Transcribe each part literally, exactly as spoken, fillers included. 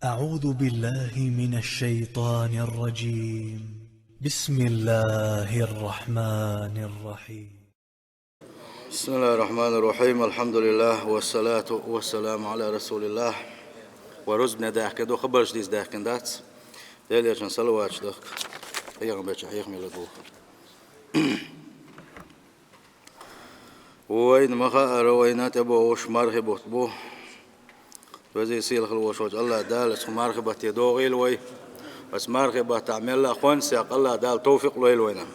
أعوذ بالله من الشيطان الرجيم. بسم الله الرحمن الرحيم. بسم الله الرحمن الرحيم. الحمد لله والصلاة والسلام على رسول الله. Вай рузбане даьхкина ду, хабарш дийца даьхкина дац. Делан элчанна салаваташ дахка. Хьехам беча хьехам мел ду. Вайна ма хаъара, вайна тӀебогӀуш мархий бутт бу. Веза-сийлахь волчу АллахӀ Дала цу мархий батте дохийла вай. Оцу мархий баттахь мелла а хӀонсех АллахӀ Дала товфикъ лойла вайна.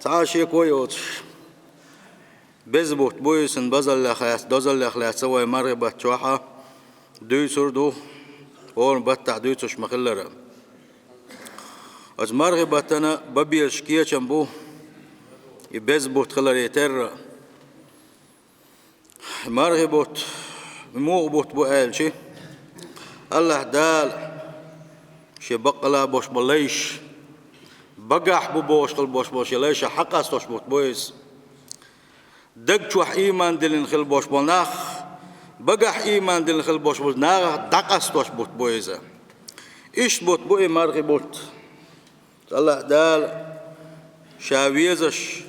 Цхьа а шеко йоцуш, беза бутт бу иза, базаллех лаьцна, дозаллех лаьцна вай мархий батта чохь а дуьйцур ду, хӀора баттахь дуьйцуш ма-хиллара. Оцу мархий баттана бан безаш кечам бу и беза бутт хиларе терра. Мархий бутт муха бутт бу аьлча, АллахӀ Дала шен баккъала болуш болу лайш, багахь бу бохуш хила болуш болу шен лайш хьакъастош бутт бу иза. Даг чохь ийман диллина хила болуш болу нах, багахь ийман диллина хила болуш болу нахах дӀакъастош бутт бу иза. Иштта бутт бу и мархий бутт. АллахӀ Дала Ша везаш,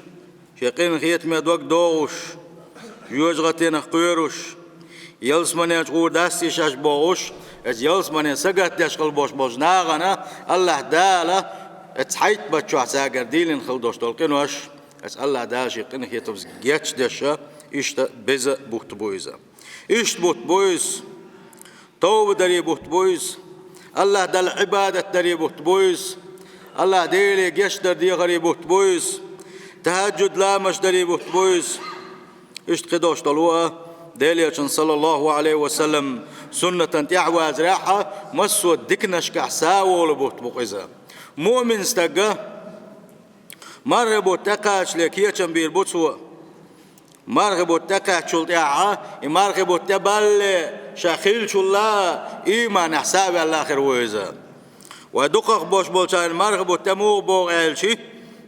Шен къинхетаме дог дохуш, жоьжахатинах кхоьруш, ялсаманечу гӀур дастийша бохуш, оцу ялсамане сагатдеш хила болуш болчу нахана АллахӀ Дала оцу цхьайтта бутт чохь цаьргара дийлина хила долуш долу къинош, оцу АллахӀ Дала Шен къинхетамца гечдеш, иштта беза бутт бу иза. Иштта бутт бу иза. Товба даре бутт бу иза. АллахӀ Далла Ӏибадат даре бутт бу иза. АллахӀ Деле гечдар дехаре бутт бу иза. ТахӀаджуд ламазаш даре бутт бу иза. Иштта кхидолуш долу а, Делан Элчанан, саллаллаху Ӏалайхи ва саллам, суннатан тӀаьхьавазарехь а, массо а диканашкахь са а волу бутт бу иза. Муъмин стага мархи бутт тӀекхачале кечам бийр бу цо. Мархи бутт тӀекхаьччул тӀаьхьа, и мархи бутт тӀебаллале ша хиллачул а ийманехь са а ваьлла хир ву иза. Вай дукхах болуш болчарна мархи бутт тӀе муха богӀу аьлча,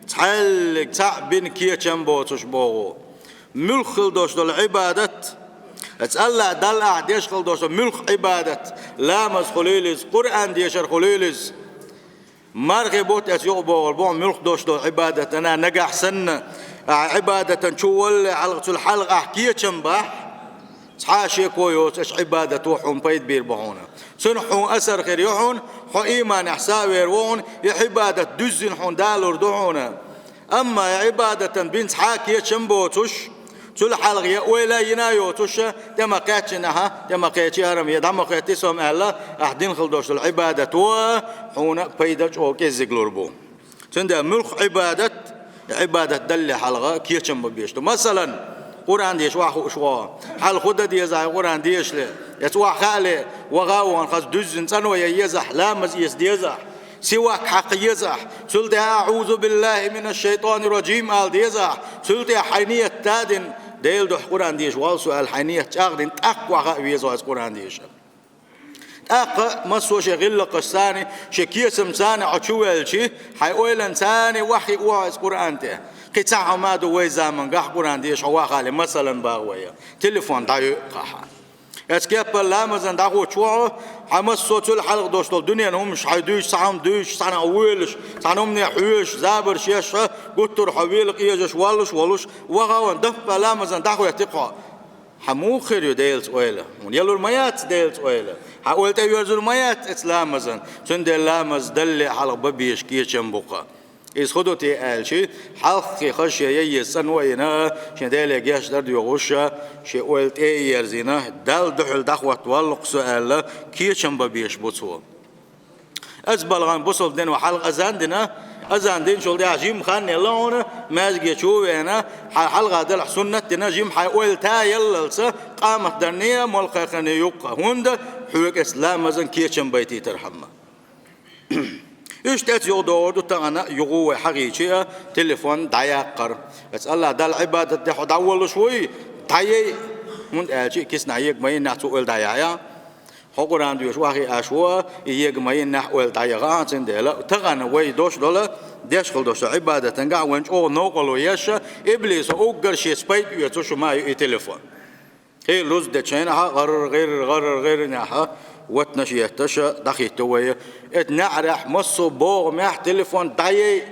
цхьаьллиг цхьаъ бина кечам боцуш богӀу. Муьлхха хила долуш долу Ӏибадат, оцу АллахӀ Далла ахь деш хила долуш долу муьлхха Ӏибадат, ламаз хуьлийла иза, Къуръан дешар хуьлийла иза. Мархи бутт оцу юкъа богӀур бу хьуна муьлхха долуш долу Ӏибадатана, нагахь санна, ахь Ӏибадатана чу валале хьалха, цул хьалха ахь кечам бахь, цхьа а шеко йоцуш, оцу Ӏибадато хьуна пайда бийр бу хьуна. Цунах хьуна асар хир ю хьуна, хьо ийманехь са а вер ву хьуна, и Ӏибадат дуьззина хьуна далур ду хьуна. Амма и Ӏибадатана бина цхьа а кечам боцуш, цул хьалха я ойла а йина а йоцуш, тӀе ма кхаьччинехь, тӀе ма кхечи хӀара-м, я дӀа ма хӀоьттий со-м аьлла, ахь дина хила долуш долу Ӏибадато хьуна пайда чӀогӀа кӀеззиг лур бу. Цундела муьлхха Ӏибадат, Ӏибадат далале хьалха кечам бан безаш ду. Масалан, Къуръан деша охьахууш ву хьо. Хьалха хӀун дан деза ахь Къуръан дешале? Эца охьахаале, ваха а вахана хаза дуьззина цӀано ян езахь, ламаз эца дезахь, сивак хьакха езахь, цул тӀаьхьа «АӀузу биллахӀи минаш-шайтӀанир-ражим» ала дезахь, цул тӀаьхьа хьайн ният а дина, Делан дуьхьа Къуръан деша воллу со аьлла, хьайн ният чӀагӀдина, тӀаккха охьа а веза хьо иза Къуръан деша. ТӀаккха массо а шен гӀиллакхашцани, шен кечамцани хьо чу ваьлча, хьайн ойланцани охьахиъ ву хьо иза Къуръан тӀе. Кхин цхьа хӀума а ду вай заманахь Къуръан деша хьо вахале, масалан, боху вай, телефон дӀайоьу кхахьа. Эцу кеппара ламазан дӀахӀуттуш ву хьо, хьан массо а цул хьалха долуш долу дуьненан хӀуманаш хьайн дуьйцуш, цхьа хӀума дуьйцуш, цхьана а воьлуш, цхьана хӀумане хьоьжуш, забарш еш, гуттар а хьо вела къежаш, воллуш, волуш, ваха а вахана, даппа ламазан дӀахӀоьттира хьо. Хьан муха хир ю Делаца ойла? Хьуна ялур ма яц Делаца ойла. Хьан ойла тӀеверзур ма яц эцу ламазан. Цундела ламаз далале хьалха бан безаш кечам бу-кх. Иза хӀун ду те аьлча, хьалххе хаза шен яйъа цӀано а йина, шен Деле гечдар доьхуш, шен ойла тӀе а ерзийна, Далла дуьхьал дӀахӀотта воллу-кх со аьлла, кечам бан безаш бу цо. Оцу балхана бусалба дино хьалха азан дина, азан динчул тӀаьхьа жимма хан елла хьуна, маьждиге чу а веана, хьан хьалха делахь суннат а дина, жимма хьайн ойла таяллалца, къамат дарне а, молла кхайкхарне а юккъехь, хӀунда хьоьга эцу ламазан кечам байтийтархьама. Иштта эцу юха догӀур ду тахана, юха вай хьахийча а, телефон дӀаяккхар. Эцу АллахӀ Далла Ӏибадат де хьо дӀаволлуш вуй, дӀаяй, хӀунда аьлча и киснахь ега ма йиннехь цо ойла дӀаяхьа. Хьо Къуръан доьшуш охьахиъна ву, и ега ма йиннехь ойла дӀаяха, цундела тахана вай дош долу, деш хила долуш долу Ӏибадатангахь вайна чӀогӀа новкъарло еш, иблисо уггар шеца пайда оьцуш хӀума ю и телефон. Хье, луз дечу хенахь гӀарр-гӀирр, гӀарр-гӀиррнехь ватнаш етташ дӀахӀитта вай. Эта неӀарехь массо а богӀу мехь телефон дӀаяй,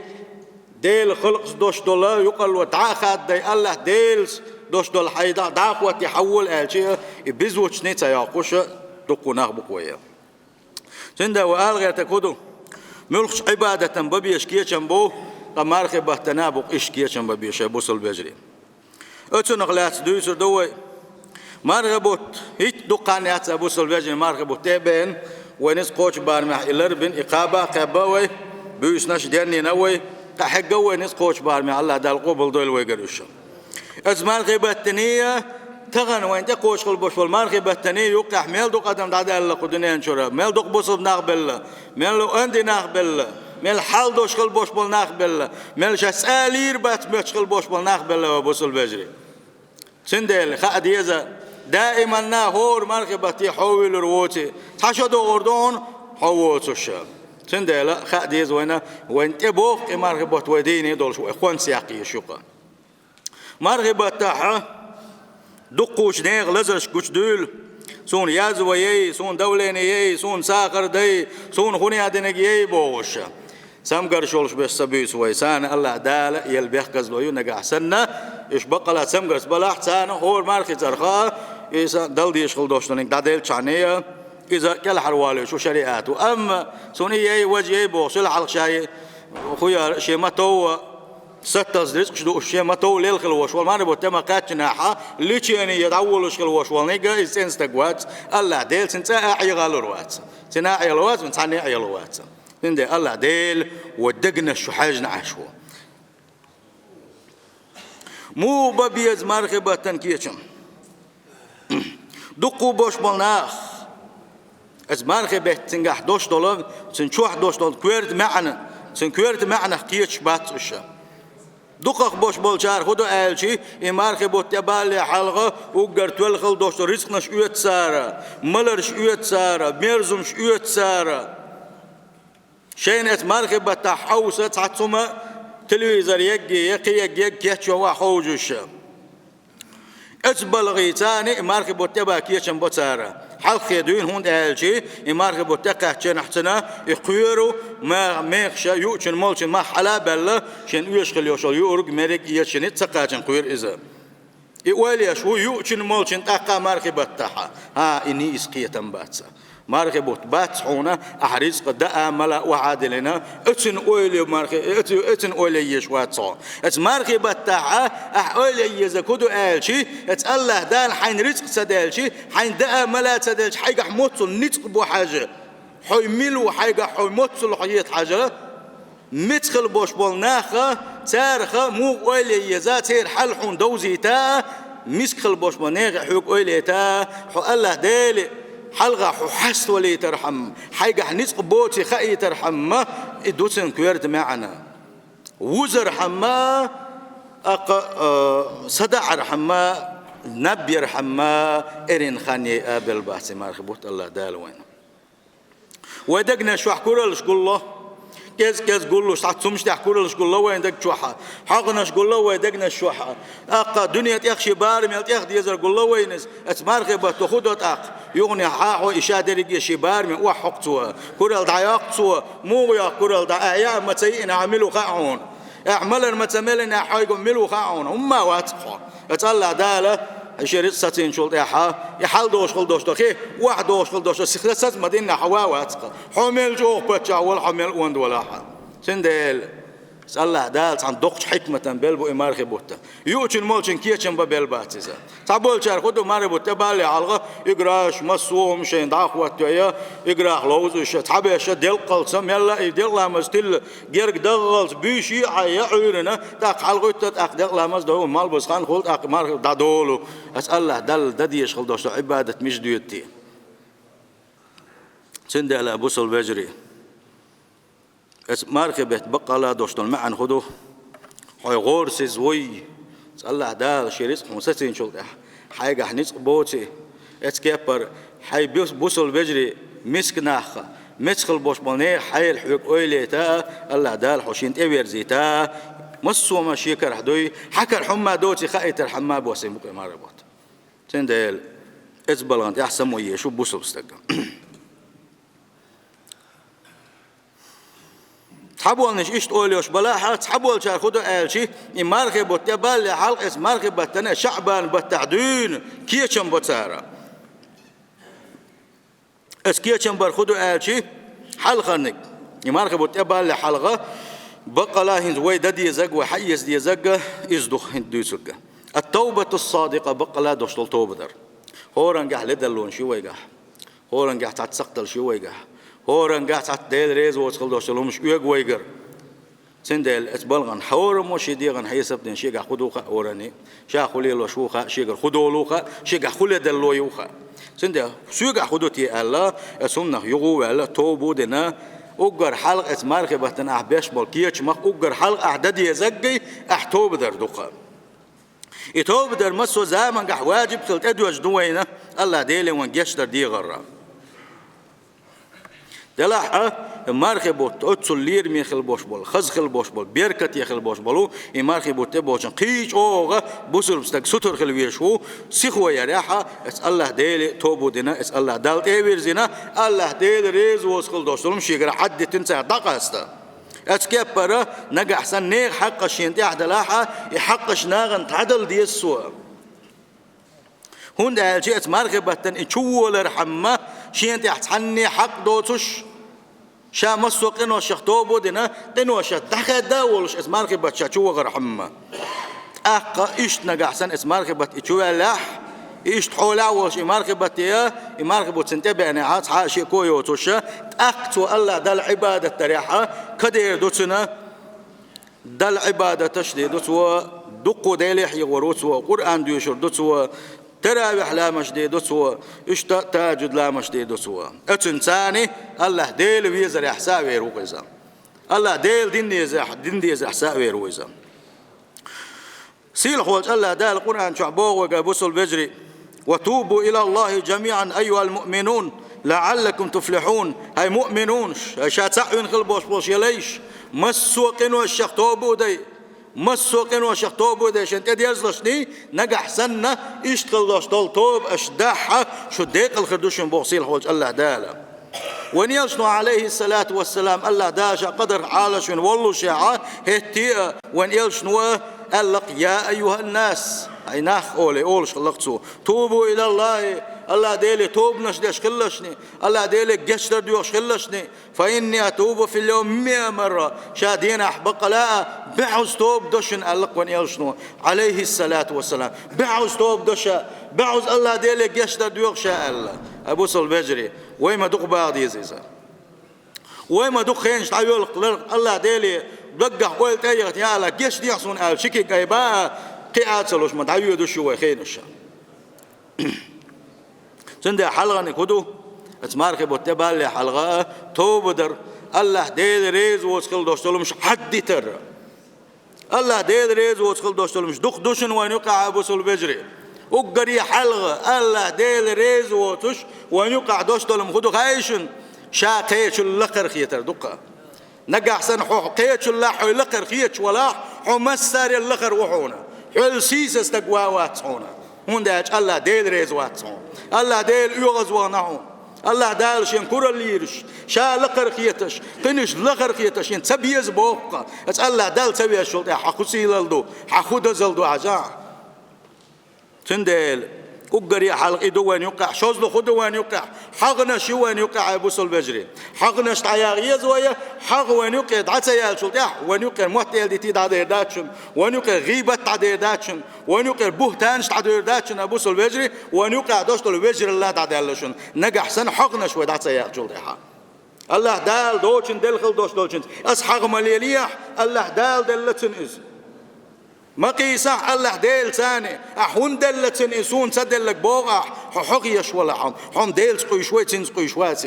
Делан халкъаца дош долу юкъалло дӀа а хаддай, АллахӀ Делаца дош долу хьайн дӀа, дӀа а хӀотте хьан волу аьлча, и безачуьнга ца йоккхуш дуккха нах бу-кх вай. Цундела вай ала гӀертарг хӀун ду? Муьлххачу Ӏибадатан бан безаш кечам бу, ткъа мархин баттана а бу-кх иштта кечам бан безаш, бусалба вежарий. Оцунах лаьцна дуьйцур ду вай. Мархин бутт хӀитта дукха хан яц, бусалба вежарий, мархин бутт тӀе а беана, вай ницкъ кхочу барамехь и ларбина, и кхаба а кхаьбна вай, буьйсанаш а денйина вай, кхин хьегна вай ницкъ кхочу барамехь, АллахӀ Дала къобал дойла вайгара уьш. Оцу мархин баттане а, тахана вайна тӀекхочуш хила болуш болу мархин баттане а юккъехь мел дукха адам дӀадаьлла кху дуьнен чуьра, мел дукха бусалба нах белла, мел онда нах белла, мел хьал долуш хила болуш болу нах белла, мел шаьш цкъа а лийр бац моьттуш хила болуш болу нах белла, вай бусалба вежарий. Цундела хаа деза, даиманна хӀора мархин батте хьо вуьйлур воций, цхьа шо догӀур ду хьуна хьо воцуш. Цундела хаа деза вайна, вайна тӀебогӀу-кх и мархин бутт вай дийне долуш, вай хӀонс яккха езаш ю-кх. Мархин баттахь дуккхачу нехан лазарш гучудуьйлу: «Суна язва яй, суна давление яй, суна сахар дай, суна хӀун яа динарг яй», – бохуш. Цамгарш йолуш берш ца буьйцу вай, царна АллахӀ Дала елла бехказло ю нагахь санна, уьш баккъала цамгарш балахь, царна хӀора мархин цӀарах а, иза дала дезаш хила долуш долу дӀаделлачхьана а, иза кӀелхьарвалош ву шариӀато. Амма суна и яй, важа яй бохуш, шел хьалха ша хӀун яра, шен ма-тов а, сатталц рицкъаш дууш, шен ма-тов лелла хила волуш волу мархин бутт тӀе ма-кхаьччинехь, лечение дӀаволуш хила волуш волу нигга, иза цӀена стаг вац, АллахӀ Дела цуьнан цӀа а Ӏехалур вац. Цуьнан а Ӏехалур вац, вайн цхьанна а Ӏехалур вац. Цундела АллахӀ Дела вай дегнаш чу хьаьжна Ӏаш ву. Муха бан беза мархин баттан кечам? Дуккха болуш болу нах, оцу мархин беттан цигахь долуш долу, цуьнан чохь долуш долу коьрта маьӀна, цуьнан коьрта маьӀнах кхеташ бац уьш. Дукхах болуш болчара хӀун до аьлча, и мархин бутт тӀебалале хьалха уггар тоьлла хила долуш долу рицкъанаш оьцу цара, маларш оьцу цара, мерзамаш оьцу цара. Шайна оцу мархин баттахь хьовса цхьацца хӀума телевизор егге, я кхин егге кечван ваха хьовзуш. Оцу балгӀийцани и мархин бутт тӀебан кечам бо цара. Хьалххе дуьйна, хӀунда аьлча и мархин бутт тӀекхаьчча нахьцана и кхоьру ма-, мехаш юучун молчун мах хьала а баьлла, шен оьшуш хила йолуш йолу юург, мерриг а эца шен ницкъ ца кхачан кхоьру иза. И ойла еш ву юучун молчун тӀаккха а мархин баттахь. ХӀан, и нийса кхетам бац. Мархин бутт бац хьуна, ахь рицкъа даа, мала охьа а диллина, оцун ойла мархи-, оцу-, оцун ойла еш вац хьо. Оцу мархин баттахь ахь ойла еза хӀун ду аьлча, оцу АллахӀ Дала хьайна рицкъа ца даьлча, хьайна даа, мала ца даьлча, хьайгахь моццул ницкъ бу хьажа. Хьо мила ву хьайгахь, хьо моццул хьо хета хьажа. Меца хила болуш болу наха, цараха муха ойла еза, церан хьал хьуна довзийта, миска хила болуш болу нехан хьоьга ойла йита, хьо АллахӀ Деле хьалха хьо хьаставалийтархьама, хьайгахь ницкъ боций хаийтархьама, и ду цуьнан коьрта маьӀна. Вузархьама, аккха, а, садаӀархьама, набъярхьама, эрна хан яй а белла бац и мархин бутт АллахӀ Дала вайна. Вай дегнаш чохь кураллаш гулло, кӀез-кӀез гуллуш, цхьацца хӀумнаш тӀехь кураллаш гулло вайн даг чохь. Хьокханаш гулло вай дегнаш чохь. ТӀаккха дуьне тӀех шен барамел тӀех дезар гулло вайна иза. Оцу мархин батто хӀун до тӀаккха? Юханехьа хьо и ша дерриге шен бараме охьахьокху цо. Куралла дӀайоккху цо. Муха йоккху куралла дӀа? Ахь яа ма ца йиъна, ахь мила ву хаьа хьуна. Ахь малар ма ца меллина, хьайга мила ву хаьа хьуна. ХӀумма а вац-кх хьо. Оцу АллахӀ Дала шен рицкъ сацийначул тӀаьхьа, и хьал дохуш хила долуш ду, хи, охьадохуш хила долуш ду, сиха саца ма динна хьо ва вац-кх. Хьо мел чӀогӀа паччахь вала, хьо мел онда вала хьан. Цундела АллахӀ Дала цхьана доккхачу хьикматан белла бу и мархин бутт. Юучун молчун кечам бан белла бац иза. Цхьаболчара хӀун ду, мархин бутт тӀебалале хьалха, играш, массо а хӀума шайна дӀа а хӀоттайо, играх ловза уьш, цхьаберш делкъалца, мелла а и делкъа ламаз тилла, герга даггӀалц буьйший а хьайя Ӏуьйранна, тӀаккха хьалагӀуьтту, тӀаккха делкъа ламаз до, малбаза хан хуьлу, тӀаккха марха дӀадолу. Аса АллахӀ Далла дан дезаш хила долуш долу Ӏибадат мича доьду те? Цундела, бусалба вежарий, аса мархин бетта баккъалла а долуш долу маьӀна хӀун ду? Хьо гӀорасиза вуй, аса АллахӀ Дала шен рицкъ хьуна сацийначул тӀаьхьа, хьайгахь ницкъ боций, эцу кеппара хьайн бус-, бусалба вежарий, миска нахха, меца хила болуш болу нехан хьайла хьоьга ойла йита, АллахӀ Дала хьо шена тӀеверзийта, массо а ма шен карахь дуй, хьан карахь хӀумма доций хаийтархьама бу аса и букъе мархин бутт. Цундела, эцу балгӀан тӀехь само еш ву бусалба стаг. Цхьаболнаш иштта ойла йеш балахь а, цхьаболчара хӀун до аьлча, и мархи бутт тӀе балале хьалха, эцу мархи баттана, шаӀбан баттахь дуьйна кечам бо цара. Эцу кечам бар хӀун ду аьлча, хьалхарниг, и мархи бутт тӀе балале хьалха, баккъала хӀинца вай дан дезарг, вай хьаэца дезарг, иза ду хӀинца дуьйцург. Ат-тавбату ссадикъа, баккъала дош долу тоба дар. ХӀорангахь ледарлонаш ю вайгахь. ХӀорангахь цхьацца сакхталш ю вайгахь. ХӀорангахь цхьацца Дела реза воцу хила дош долу хӀумаш оьгу вайгара. Цундела эцу балгӀан хӀораммо шен дегӀан хьесап дина, шегахь хӀун ду хаьа хӀоранна, ша хӀун лелош ву хаьа, шегара хӀун долу хаьа, шегахь хӀун ледарло ю хаьа. Цундела соьгахь хӀун ду те аьлла, эцу хӀуманах юха а ваьлла, тоба а дина, уггар хьалха эцу мархи баттана ахь беш болу кечамах уггар хьалха ахь дан дезарг, ахь тоба дар ду-кх. И тоба дар массо а замангахь ваджиб хила тӀедоьжна ду вайна, АллахӀ Деле вайна гечдар дегӀарра. Делахь а, мархи бутт оццул лераме хила бош болу, хаза хила бош болу, беркате хила бош болу, и мархи бутт тӀе боцчунна кхин чӀогӀа бусалба стаг сутара хила везаш ву, сихо ярехь а, эцу АллахӀ Деле тоба дина, эцу АллахӀ Далла тӀе а вирзина, АллахӀ Дела реза воцу хила дош долу хӀума шегара хьаддитина цара дӀакъаста. Эцу кеппара нагахь санна нехан хьакъаш шена тӀехь далахь а, и хьакъаш нахана дӀадала деза цо. ХӀунда аьлча эцу мархи баттана и чуволархьама шена тӀехь цхьанне хьакъ доцуш, ша массо а къиношах тоба а дина, къиношах дӀахаьдда а волуш эцу мархи баттахь чувахархьама. ТӀаккха иштта нагахь санна эцу мархи баттахь и чуваьллехь, и иштта хьолехь а волуш и мархи баттахь, и мархи бутт цунна тӀе беанехь а, цхьа а шеко йоцуш, тӀаккха цо АллахӀ Далла Ӏибадат дарехь а, кадер ду цуьнан, Далла Ӏибадаташ дийр ду цо, дуккха Деле хьехор ву цо, Къуръан доьшур ду цо, таравихь ламазаш дийр ду цо, иштта тахӀажжуд ламазаш дийр ду цо. Оцунна царна АллахӀ Дела везарехь са а вер ву-кх иза. АллахӀ Дела дин дезахь, дин дезахь са а вер ву иза. Сийлахьволчу АллахӀ Дала Къуръан чохь боху вайга, бусалба вежарий: «Ва тубу илаллахӀи жамиӀан, айюхӀал муъминун, лаӀаллакум туфлихьун». ХӀай муъминунаш, хӀай ша цхьаъ вина хила бош болуш ялайш, массо а къиношах тоба а дай, массо а къиношах тоба а дай, шен тӀедерзалаш дий, нагахь санна иштта хила дош долу тоба аша дахь а, шу декъала хир ду шуна боху сийлахьволчу АллахӀ Дала. Вайн элчано, Ӏалайхиссалату вассалам, АллахӀ Дала ша къадарх Ӏалашвина воллушехь а, хӀетте а вайн элчано аьлла-кх: «Я айюхӀаннас», хӀай нах, олий, олуш хилла-кх цо, «тубу илаллахӀи», АллахӀ Деле тобанаш деш хилалаш шуна, АллахӀ Деле гечдар доьхуш хилалаш шуна, «фа инни атубу фил йовми миа марра», ша денахь баккъала а бӀозза тоба до шуна, аьлла-кх вайн элчано, Ӏалайхиссалату вассалам. БӀозза тоба до ша, бӀозза АллахӀ Деле гечдар доьху ша аьлла. Ай бусалба вежарий, вай ма дукха баха деза иза. Вай ма дукха хенаш дӀайоьлху лар АллахӀ Деле, даггахь ойла тӀе а яхийтина, я АллахӀ, гечдехьа суна аьлла, ши киг айба а, кхиа а ца луш ма дӀайоьдуш ю вай хенаш. Цундела хьалхарниг хӀун ду? Эцу мархи бутт тӀе балале хьалха а тоба дар, АллахӀ Дела реза воцу хила дош долу хӀумаш хьаддитар. АллахӀ Дела реза воцу хила дош долу хӀумаш дукха ду шуна вайна юкъахь, бусалба вежарий. Уггаре хьалха АллахӀ Дела реза воцуш вайна юкъахь дош долу хӀума хӀун ду хаьий шуна? Ша кхечул лакхара хетар ду-кх. Нагахь санна хьо кхечуллахь, хьо лакхара хеташ валахь, хьо массарел лакхара ву хьуна. Хьол сийсаз стаг ван вац хьуна. ХӀунда аьлча АллахӀ Дела реза вац хьуна. АллахӀ Дела оьгӀазвахана хьуна. АллахӀ Дала шен куралла йийраш, ша лакхара хеташ, къинаш лакхара хеташ, шен ца беза боху-кх. Аса АллахӀ Далла ца везачул тӀаьхьа хьан хӀун сийлалла ду, хьан хӀун дозалла ду хьажахь. Цундела уггаре хьалха и ду вайна юккъехь, шозлагӀа хӀун ду вайна юккъехь, хьагӀнаш ю вайна юккъехь, ай бусалба вежарий. ХьагӀнаш дӀаяха еза вай, хьагӀ вайна юккъе дӀа ца яьллачул тӀаьхьа, вайна юккъера мотт эладитий дӀадер дац шуна, вайна юккъера гӀийбат дӀадер дац шуна, вайна юккъера буьхтанаш дӀадер дац шуна, ай бусалба вежарий, вайна юккъехь дош долу вежаралла дӀадаьлла шуна, нагахь санна хьагӀнаш вай дӀа ца яьккхачул тӀаьхьа. АллахӀ Дала доцчун делла хила дош долчуьнца аса хьагӀ ма лелийахь, АллахӀ Дала делла цуьнан иза. Ма кхийсахь АллахӀ Дела царна, ахь хӀунда делла цуьнан иза, суна ца делларг боху ахь, хьо хьо хезаш валахь хьо, хьо-м Делаца къуьйсуш вай, цуьнца къуьйсуш вац.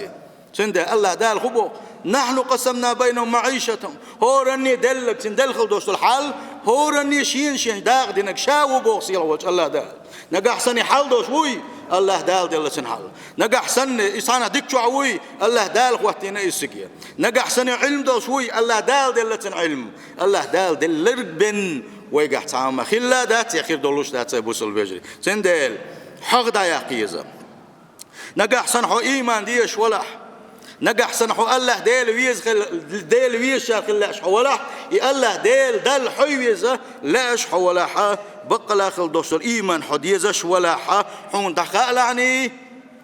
Цундела АллахӀ Дала хӀун боху? «Нахьну къасамна байнахӀум маӀишатахӀум». ХӀоранне делларг, цуьнан делла хила дош долу хьал, хӀоранне шена-шена дакъа динарг ша ву боху сийлахьволчу АллахӀ Дала. Нагахь санна и хьал долуш вуй, АллахӀ Дала делла цуьнан хьал. Нагахь санна и цхьанхьа дика чохь вуй, АллахӀ Дала хӀоттийна иза цига. Нагахь санна и Ӏилма долуш вуй, АллахӀ Дала делла цуьнан Ӏилма. АллахӀ Дала делларг бен вайгахь цхьа а ма хилла дац, я хир долуш дац, ай бусалба вежарий. Цундела хьагӀ дӀаяккха еза. Нагахь санна хьо ийман дезаш валахь, нагахь санна хьо АллахӀ Дела веза хила, Дела везачарах хила лаьаш хьо валахь, и АллахӀ Дела Далла хьо веза лаьаш хьо валахь, баккъала хила долуш долу ийман хьо дезаш валахь, хьуна дӀахаалахьний,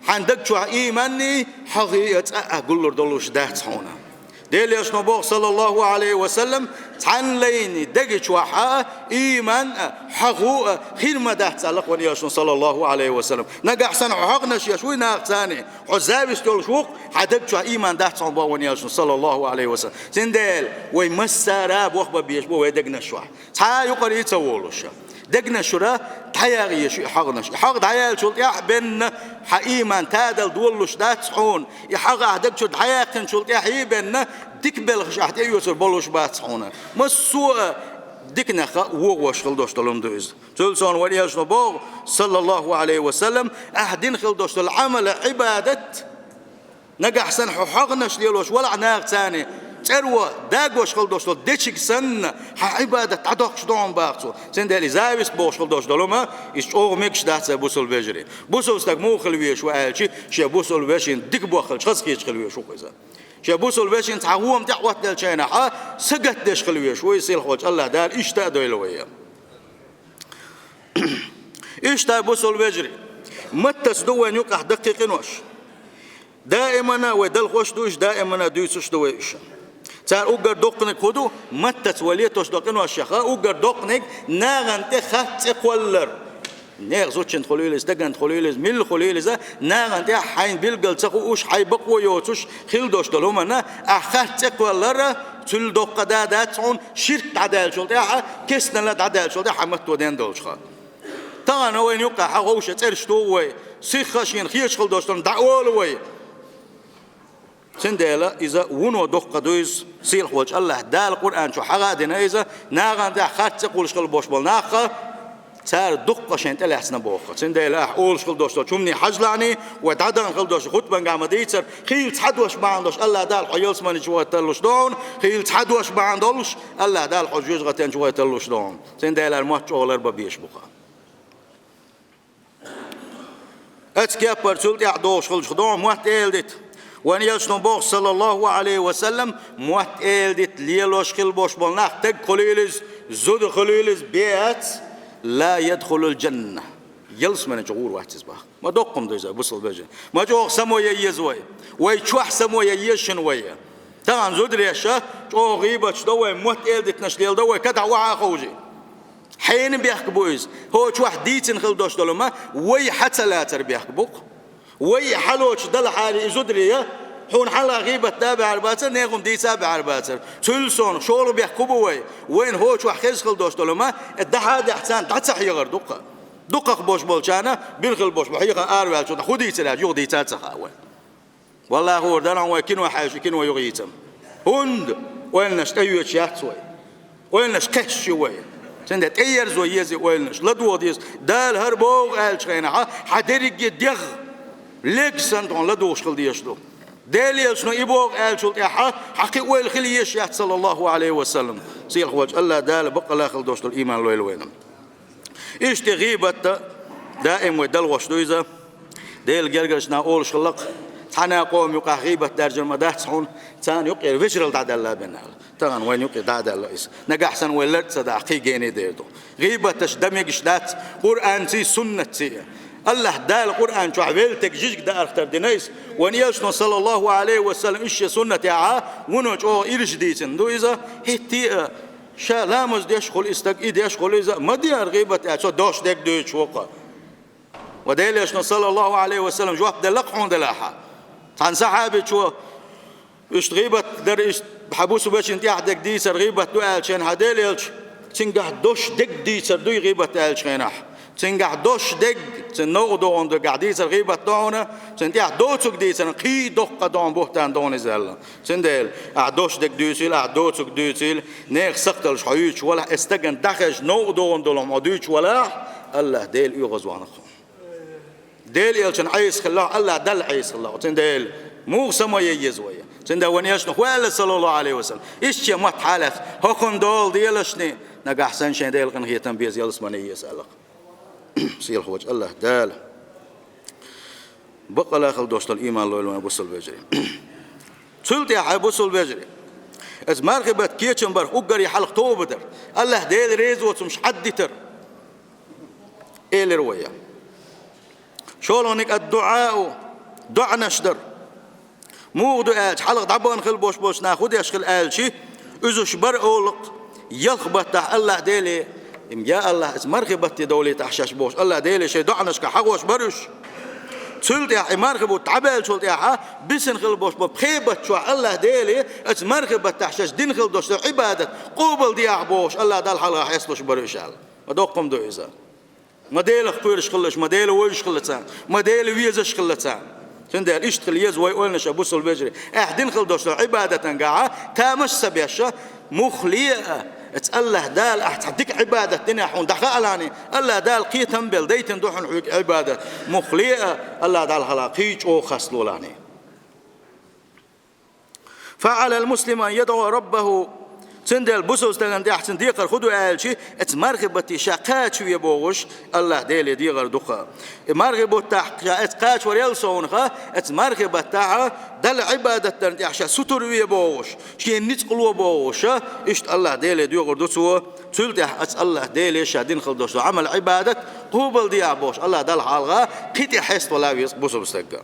хьан даг чохь ийманний, хьагӀий а цкъа а гуллур долуш дац хьуна. Делан Элчано боху, саллаллаху Ӏалайхи ва саллам, цхьанна лайни даги чохь а, ийман а, хьагӀу а хир ма дац аьлла вайн Элчано, саллаллаху Ӏалайхи ва саллам. Нагахь санна хьо хьагӀнаш еш вуй нахаца, хьо зависть йолуш ву-кх, хьан даг чохь ийман дац хьуна боху вайн Элчано, саллаллаху Ӏалайхи ва саллам. Цундела вай массара а бохург бан безаш бу вай дегнаш чохь. Цхьа а юкъара ца волуш. Дегнаш чуьра дӀаяха еза шу и хьагӀнаш. И хьагӀ дӀаяьллачул тӀаьхьа бен хьан ийман тадала долалуш дац хьуна. И хьагӀ ахь даг чуьра дӀаяьккхинчул тӀаьхьа бен дика белхаш ахь тӀеоьцур болуш бац хьуна. Массо а диканах вогӀуш хила долуш долу хӀума ду иза. Цуьнан тӀаьхьа вайн Элчано боху, саллаллаху Ӏалайхи ва саллам, ахь дина хила долуш долу Ӏамал, Ӏибадат, нагахь санна хьо хьагӀнаш лелош валахь нахаца, цӀеро дагош хила долуш долу дечиг санна, хьан Ӏибадат дӀадоккхуш ду хьуна боху цо. Цундела и зависть бохуш хила долуш долу хӀума, иза чӀогӀа мегаш дац, ай бусалба вежарий. Бусалба стаг муха хила везаш ву аьлча, шен бусалба вешин дика бохург хазахеташ хила везаш ву-кх иза. Шен бусалба вешин цхьа хӀума тӀехь Ӏоттаделлачу хенахь, сагатдеш хила везаш ву, и сийлахь волчу АллахӀ Дала иштта а дойла вай. Иштта, бусалба вежарий, маттаца ду вайн юкъахь даккхий къинош. Даимана вай далхош ду уьш, даимана дуьйцуш ду вай уьш. Цара уггар доккханиг хӀун ду, маттаца вай летош долу къиношех а уггар доккханиг нахана тӀе хатта цӀе кхоллар. Нехан зудчуьнца хуьлийла иза, стагана хуьлийла иза, милла хуьлийла иза, нахана тӀехь хьайна билггал ца хууш, хьайн бакъо йоцуш хила долуш долу хӀуманна ахь хатта цӀе кхоллар, цул доккха да дац хьуна, ширк дӀадаьллачул тӀаьхьа, кестнала дӀадаьллачул тӀаьхьа хьан матто ден долчух. Тахана вайн юккъехь хьан ховша цӀераш туху вай, сихха а шена хеташ хила долуш долу хӀума дӀаолу вай. Цундела иза вуно доккха ду иза, сийлахь волчу АллахӀ Дала Къуръан чу хьагӀ а дина иза, нахана тӀехь хатта цӀе кхуллуш хила болуш болу нах а, цара дуккха шайна тӀелаьцна боху. Цундела ахь олуш хила долуш долчу хӀумане хьажалахьаний, вай дӀадахана хила долчу хутбангахь ма дийцара, хийла цхьа дош бахьана долуш АллахӀ Дала хьо ялсамани чу вахийталуш ду хьуна, хийла цхьа дош бахьана долуш АллахӀ Дала хьо жоьжахатен чу вахийталуш ду хьуна. Цундела мотт чӀогӀа ларбан безаш бу-кх. Оцу кеппара цул тӀаьхьа догӀуш хилча ду хьуна мотт эладита. Вайн Элчано боху, саллаллаху Ӏалайхи ва саллам, мотт эладита лелош хила болуш болу нах, стаг хуьлийла иза, зуда хуьлийла иза, бен яц, ла ядхулул джанна. Ялсамани чу гӀур вац иза боху. Ма доккха хӀума ду иза, бусалба вежарий. Ма чӀогӀа само ян еза вай. Вай чохь само ян еза шуна вай. Тахана зударий а чӀогӀа гӀийбаташ до вай, мотт эладитанаш леладо вай, кадахь охьа а ховший. Хьенан бехк бу иза? ХӀокху чохь дийцина хила долуш долу хӀума вай хьан ца лацар бехк бу-кх. Вай хьалоцуш далахьара и зударий, хьуна хьалха гӀийбат да а баьхьар бацара, нехан хӀума дийца а баьхьар бацара. Цул совнаха шолгӀа бехк хӀун бу вай? Вайна хӀокху чохь хезна хила долуш долу хӀума, дӀа-хьа а даьхьна царна дӀа ца хьехар ду-кх. Дукхах болуш болчарна бина хила болуш бу, хьехам араваьллачунна хӀун дийцира аьлча, юха дийца а ца хаьа вай. Валлахьи, хӀора дан хьуна вай кино хьаьжча, кино юха йийцам. ХӀунда? Ойланаш тӀеоьцуш яц вай. Ойланаш кхаьчча ю вай. Цундела тӀеерзо еза и ойланаш, ладогӀа деза. Дала хӀара боху аьллачу хенахь, хьан дерриге дегӀ лега санна тхуна ладугӀуш хила дезаш ду. Делан Элчано и боху аьллачул тӀаьхьа хьан кхин ойла хила езаш яц, саллаллаху Ӏалайхи ва саллам. Сийлахь волчу АллахӀ Дала баккъалла хила долуш долу ийман лойла вайна. Иштта гӀийбат даим вай далхош ду иза. Делан гергарчу наха олуш хилла-кх, цхьана къоман юкъахь гӀийбат даьржина ма дац хьуна, царна юкъера вежаралла дӀадаьлла бен аьлла. Тахана вайна юкъе дӀадаьлла иза. Нагахь санна вай лард ца дахь, кхин гений дер ду. ГӀийбаташ дан мегаш дац Къуръанций, суннатций. АллахӀ Дала Къуръан чохь веллачу стеган жижиг даарх тардина иза. Вайн Элчано, саллаллаху Ӏалайхи ва саллам, иза шен суннатехь вуно чӀогӀа ирча дийцина ду иза. ХӀетте а ша ламаз деш хуьлу и стаг, и деш хуьлу иза, ма де хӀара гӀийбат аьлла, цо дош дерг дуьйцуш ву-кх. Вайн Делан Элчано, саллаллаху Ӏалайхи ва саллам, жоп делла-кх хьуна делахь. Цхьана сахьабичо иштта гӀийбат дар, иштта хьан бусалба вешин тӀехь дерг дийцар гӀийбат ду аьллачу хенахь, хьан Делан Элча, цуьнгахь дош дерг дийцар дуй гӀийбат аьллачу хенахь? Цуьнгахь дош дерг, цуьнан новкъа догӀун дергахь дийцар гӀийбат ду хьуна, цуьнан тӀехь доцург дийцарна кхин доккха догӀун бухӀтан ду хьуна иза аьлла. Цундела ахь дош дерг дуьйцийла, ахь доцург дуьйцийла, нехан сакхталлаш хьо юьйцуш валахь, и стагана дӀахезча новкъа догӀун долу хӀума хьо дуьйцуш валахь, АллахӀ Дела оьгӀазвахна-кх хьо. Делан Элчанна Ӏеса хилла хьо, АллахӀ Далла Ӏеса хилла хьо. Цундела муха само ян еза вай? Цундела вайн Элчано хӀун аьлла, саллаллаху Ӏалайхи ва саллам? Иштта шен маттахь аьлла, хӀокхунна дола делашний, нагахь санна шайн Дела къинхетам беза, ялсамане еза аьлла-кх. Сийлахь волчу АллахӀ Дала Бакъ ала хила дош долу ийман лойла вайн бусалба вежарий. Цул тӀаьхьа, бусалба вежарий, иза мархи бутт кечам барх уггаре хьалха тоба дар, АллахӀ Дела реза воцурш хьаддитар, элира вай. ШолгӀаниг ад-дуӀау, доӀанаш дар. Муха ду аьлча, хьалха дӀабахана хила бош болчу наха хӀун деш хила аьлчи, уьш бара олу-кх ялх баттахь АллахӀ Деле: «Я АллахӀ, иза мархи батте довлийтахь шаьш», – бохуш, АллахӀ Деле шайн доӀанашкахь хьахош бара уьш. Цул тӀаьхьа и мархи бутт дӀабаьллачул тӀаьхьа бисина хила бош бу пхи баттахь АллахӀ Деле, иза мархи баттахь шаьш дина хила дош долу Ӏибадат къобал деахь бохуш, АллахӀ Далла хьалха хьесталуш бара уьш аьлла. Ма доккха хӀума ду иза. Ма Делах кхоьруш хилла уьш, ма Дела вевзаш хилла царна, ма Дела везаш хилла царна. Цундела иштта хила еза вай ойланаш, бусалба вежарий. Ахь дина хила дош долу Ӏибадатангахь тамаш ца беш, муххале а, иза АллахӀ Дала ахь цхьа дика Ӏибадат динехь хьуна дӀахаалахь, АллахӀ Дала кхетам а белла дайтина ду хьуна хьоьга Ӏибадат. Муххале а, АллахӀ Далла хьалха кхин а чӀогӀа хасталахь. فعلى المسلم أن يدعو ربه. Цундела бусалба стагана тӀехь цуьнан декхар хӀун ду аьлчи, иза мархи батте ша кхачаве бохуш, АллахӀ Деле дегӀар ду-кх. И мархи бутт тӀехь ша иза кхачавар ял совнаха, иза мархи баттахь Далла Ӏибадат дарна тӀехь ша сутур ве бохуш, шен ницкъ ло бохуш, иштта АллахӀ Деле доьгӀур ду цо. Цул тӀаьхьа иза АллахӀ Деле ша дина хила дош долу Ӏамал-Ӏибадат къобал деахь бохуш, АллахӀ Далла хьалха кхин тӀе хьеставала веза бусалба стаг.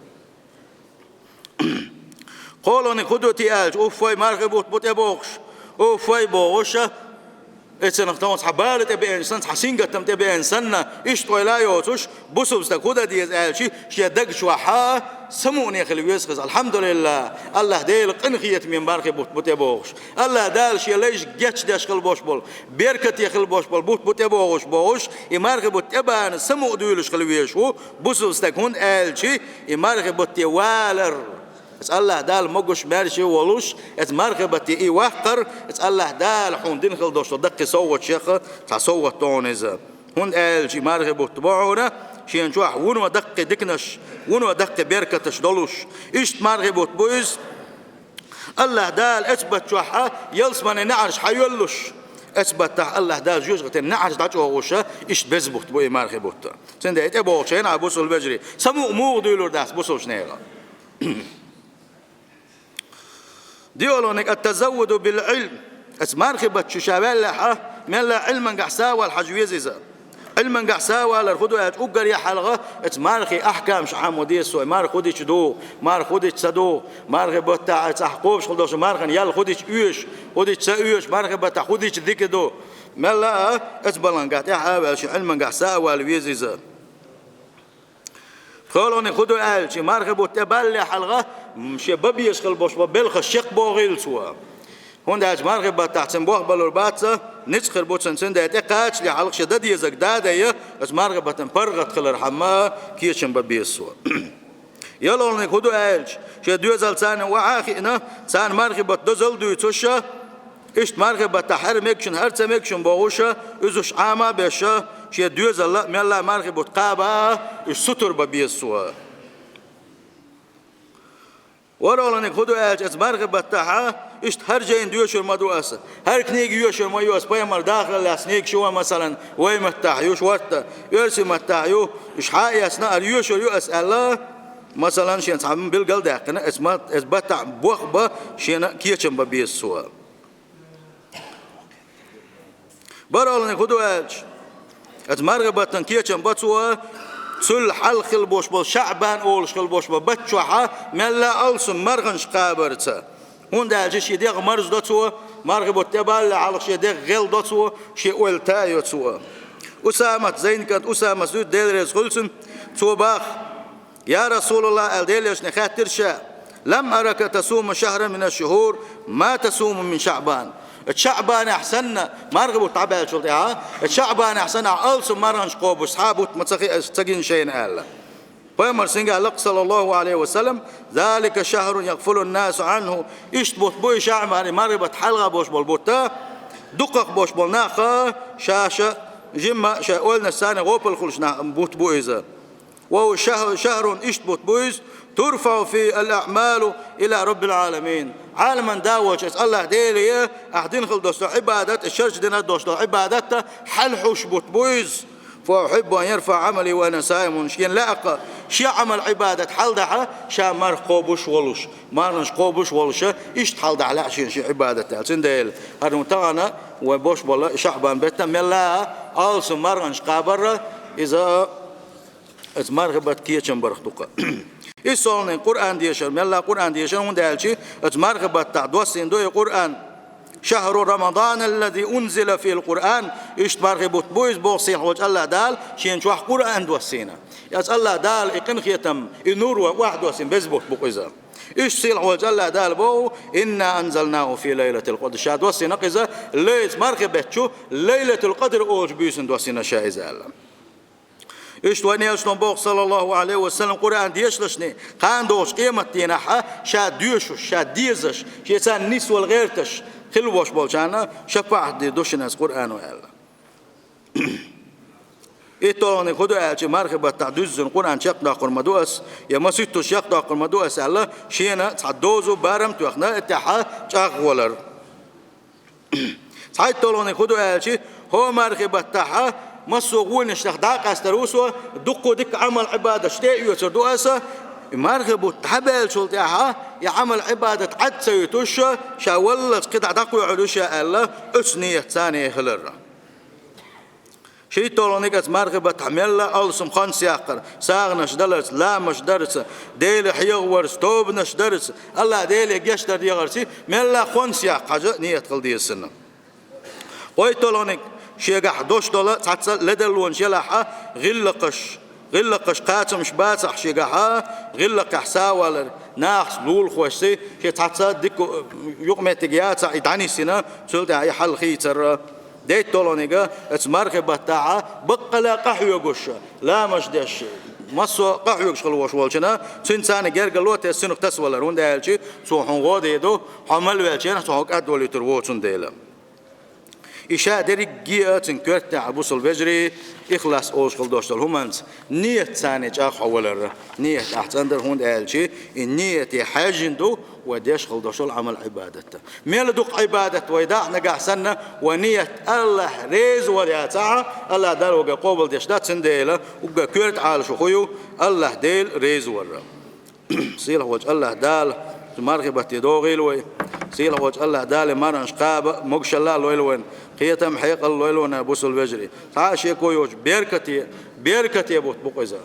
КхоалгӀаниг хӀун ду те аьлча, уффай, мархи бутт бу тӀе бохуш, уффай бохуш, эцанах тхуна цхьа бала тӀе беана санна, цхьа сингаттам тӀе беана санна, иштта ойла а йоцуш, бусалба стаг хӀун дан деза аьлчи, шен даг чохь самукъане хила веза хаза. АлхьамдулиллахӀ, АллахӀ Делан къинхетаман мархи бутт бу тӀе бохуш. АллахӀ Дала шен лайш гечдеш хила бош болу, беркате хила бош болу бутт бу тӀе бохуш бохуш, и мархи бутт тӀе бахана самукъадуьйлуш хила везаш ву бусалба стаг, хӀунда аьлчи и мархи батте валар, иза АллахӀ Дала могуш-маьрша волуш, иза мархи батте и ваккхар, иза АллахӀ Дала хьуна дина хила дош долу даккхий совгӀатех цхьа совгӀат ду хьуна иза. ХӀунда аьлча и мархи бутт бу хьуна шена чохь вуно даккхий диканаш, вуно даккхий беркаташ долуш. Иштта мархи бутт бу иза. АллахӀ Дала эцу бутт чохь ялсаманин неӀарш хьайоьллуш, эцу баттахь АллахӀ Дала жоьжахатин неӀарш дӀачӀогӀуш, иштта беза бутт бу и мархи бутт. Цундела и тӀе бохучу хенахь, бусалба вежарий, самукъа муха дуьйлур дац бусалба нехан? ДиълагӀниг ат-тазаввуду бил-Ӏилм. Эцу мархи бутт чу ша ваьллехь, мелла а Ӏилмангахь сов вала хьажа веза иза. Ӏилмангахь сов валар хӀун ду аьлча, уггаре хьалха эцу мархин ахкамаш Ӏамо деза цо, марха хӀун дича ду, марха хӀун дича ца ду, мархи баттахь цхьа кхобуш хила долуш, мархана ял хӀун дича оьшу, хӀун дича ца оьшу, мархи баттахь хӀун дича дика ду. Мелла а эцу балхангахь тӀаьхьа а ваьлла, шен Ӏилмангахь сов вала веза иза. ПхоалгӀаниг хӀун ду аьлча, мархи бутт тӀе балале хьалха, м, шен бан безаш хила бош болу белхаш чекхбохийла цо. ХӀунда аьлча мархи баттахь цуьнан болх балур бац, ницкъ хир бу цуьнан, цундела тӀе кхачале хьалха шен дан дезарг дан а дайа, оцу мархи баттан паргӀат хилархьама кечам бан беза цо. ЯлхолгӀаниг хӀун ду аьлча, шен доьзал царна охьа а хиъна, царна мархи бутт дозалла дуьйцуш, иштта мархи баттахь хӀара мегачун, хӀара ца мегачун бохуш, уьзуш Ӏама а беш, шен доьзалла а, мелла а мархи бутт кхаба а, уьш сутур бан беза цо. ВорхӀалгӀаниг хӀун ду аьлча, эцу мархи баттахь иштта хӀара жайна доьшур ма ду аса, хӀара книга йоьшур ма ю аса, пайхамар дахарал лаьцна книгаш ю вайн, масалан, вай маттахь ю, шортта, оьрсийн маттахь ю, уьш хьа а эцна, ара йоьшур ю аса аьлла, масалан, шен цхьа билгал а даьккхина, эцу ма-, эцу баттахь болх бан шена кечам бан беза цо. БархӀалгӀаниг хӀун ду аьлча, эцу мархи баттан кечам бан цо, цул хьалха хила бош болу ШаӀбан олуш хила бош болу бутт чохь мелла а алсам марханаш кхабарца. ХӀунда аьлча шен дегӀ марздо цо, мархи бутт тӀе балале хьалха шен дегӀ гӀелдо цо, шен ойла тайо цо. Усамат, Зайнкан Усамат дуьйцу, Дела реза хуьлу цунна, цо баха: «Я РасулаллахӀ», – аьлла, Делан Элчане хаьттира ша: «Лам арака тасуму шахран мина шшухур ма тасуму мин ШаӀбан». Эцу ШаӀбанехь санна, мархи бутт дӀабаьллачул тӀаьхьа, эцу ШаӀбанехь санна ахь алсам марханаш кхобуш цхьа а бутт ма ца хи-, ца гина шайна аьлла. Пайхамар сингахь лакха, саллаллахӀу Ӏалайхи ва саллам: «Залика шахрун ягъфулун-насу Ӏанху». Иштта бутт бу и ШаӀбан, и мархи баттахь хьалха бош болу бутт, дукхах бош болу нах ша-ша жимма шайн ойланаш царна гӀопал хуьлуш нах, бутт бу иза. «Ва хува шахр-, шахрун», иштта бутт бу иза, «турфаӀу фихӀи ал-аӀмалу ила Раббил-Ӏаламин». Ӏаламан да волчу эцу АллахӀ Деле ахь дина хила дош долу Ӏибадат, и шарчу дина дош долу Ӏибадат хьалхьуш бутт бу иза. فأحب أن يرفع عملي وأنا صائم, шена лаьа-кх шен Ӏамал-Ӏибадат хьалдахьа, ша марха кхобуш волуш, марханаш кхобуш волуша, иштта хьалдахьа лаьа шена шен Ӏибадат аьлла. Цундела хӀара хӀун тахана вай беш болу ШаӀбан беттан мелла а алсам марханаш кхабарра, иза оцу мархи баттан кечам барх ду-кх. ИссолгӀаниг Къуръан дешар, мелла а Къуръан дешар, хӀунда аьлча оцу мархи баттахь доссийна ду и Къуръан. شهر رمضان الذي أنزل فيه القرآن, иштта мархи бутт бу иза боху сийлахь волчу АллахӀ Дала шена чохь Къуръан доссийна. Оцу АллахӀ Дала и къинхетам, и нур вайна охьадоссийна беза бутт бу-кх иза. Иштта сийлахь волчу АллахӀ Дала боху: إنا أنزلناه في ليلة القدر, ша доссийна-кх иза лайц мархи беттачу, Лайлатул-Къадр олучу буьйсанна доссийна ша иза аьлла. Иштта вайн элчано боху, саллаллаху Ӏалайхи ва саллам, Къуръан дешалашний кхана догӀучу къематдийнахь а ша доьшуш, ша дезаш, шен царна нисвала гӀерташ хилла волуш болчарна шапаӀат дийр ду шуна иза Къуръано аьлла. ИтталгӀаниг хӀун ду аьлча, мархи баттахь дуьззина Къуръан чекхдоккхур ма ду ас, я масийттаза чекхдоккхур ма ду ас аьлла, шена цхьа доза, барам а тоьхна, и тӀаьхьа чӀагӀвалар. ЦхьайтталгӀаниг хӀун ду аьлча, хӀокху мархи баттахь а массо а гӀонех дӀа а къаьстар ву со, дуккха дика Ӏамал-Ӏибадаташ тӀе а оьцур ду аса, и мархи бутт дӀабаьллачул тӀаьхьа и Ӏамал-Ӏибадат Ӏад ца юьтуш, ша валлалц кхидӀа дӀакхоьхьур ю ша аьлла, оцу нийят царна хилар. ШийтталгӀаниг оцу мархи баттахь мелла а алсам хӀонс яккхар, сагӀанаш даларца, ламазаш дарца, Дела хьехаварца, тобанаш дарца, АллахӀ Деле гечдар дехарца, мелла а хӀонс яккха хьажа нийят хила деза санна. КхойтталгӀаниг, шегахь дош долу цхьацца ледарлонаш елахь а, гӀиллакхаш, гӀиллакхаш кхачамаш бацахь шегахь а, гӀиллакхехь савалар, нахаца лулахошций, шен цхьацца дика юкъаметтиг яцахь и дӀанисйина, цул тӀаьхьа и хьал хийцар. ДийтталгӀаниг, оцу мархи баттахь а баккъала къахьоьгуш, ламазаш деш, массо а къахьоьгуш хила волуш волчунна, цуьнан царна гергарло тесна цунах тасавалар, хӀунда аьлча цо хьуна гӀо дийр ду, хьо мел веллачу хенахь цо хьуна кӀад валийтур воцун дела. И ша дерриге а цуьнан коьртехь, бусалба вежарий, ихлас олуш хила долуш долу хӀуманца нийят царна чӀагӀ хьо валар, нийят ахь цӀандар, хӀунда аьлча и нийяте хьаьжжина ду вай деш хила долуш долу Ӏамал-Ӏибадат. Мел дукха Ӏибадат вай дахь нагахь санна, вай нийят АллахӀ реза вар яцахь, АллахӀ Дала вайга къобалдеш дац, цундела уггар коьрта Ӏалашо хӀун ю, АллахӀ Дела реза вар. Сийлахь волчу АллахӀ Дала мархи батте догӀийла вай. Сийлахь волчу АллахӀ Дала марханаш кхаба могушалла а лойла вайна, кхетам, хьекъал лойла вайна, бусалба вежарий. Цхьа а шеко йоцуш беркате, беркате бутт бу-кх иза.